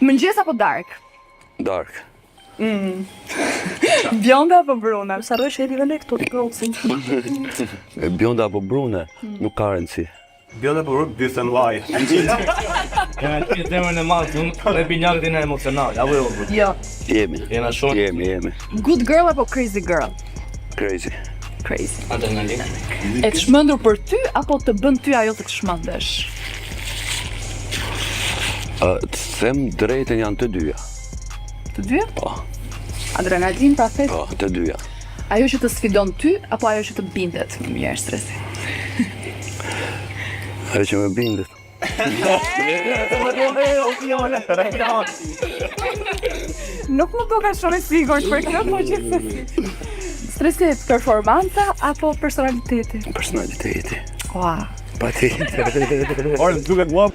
Mëngjes apo darkë? Darkë. Bjonda apo bruna? Sa rroj sheli dhe ne këtu të rrocin. E Bjonda apo brune, nuk ka rëndësi. Bjonda apo brune, bythën vaj. Jena ti zemrën e madh, unë dhe binjakët jena emocional, apo jo? Jo. Jemi. Jena shumë Jemi, jemi. Good girl apo crazy girl? Crazy. Crazy. adrenalin. E të çmendur për ty apo të bën ty ajo të të çmendesh? Ë, Të them drejtën janë të dyja. Të dyja? Po, Adrenalin pra thet. po, të dyja. Ajo që të sfidon ty apo ajo që të bindet më mirë stresi? Ajo që më bindet. Nuk më duket shumë e sigurt për këtë, po gjithsesi. Stresi performanca apo personaliteti? Personaliteti. Ua. Pa tjetër. Ore, duket mua.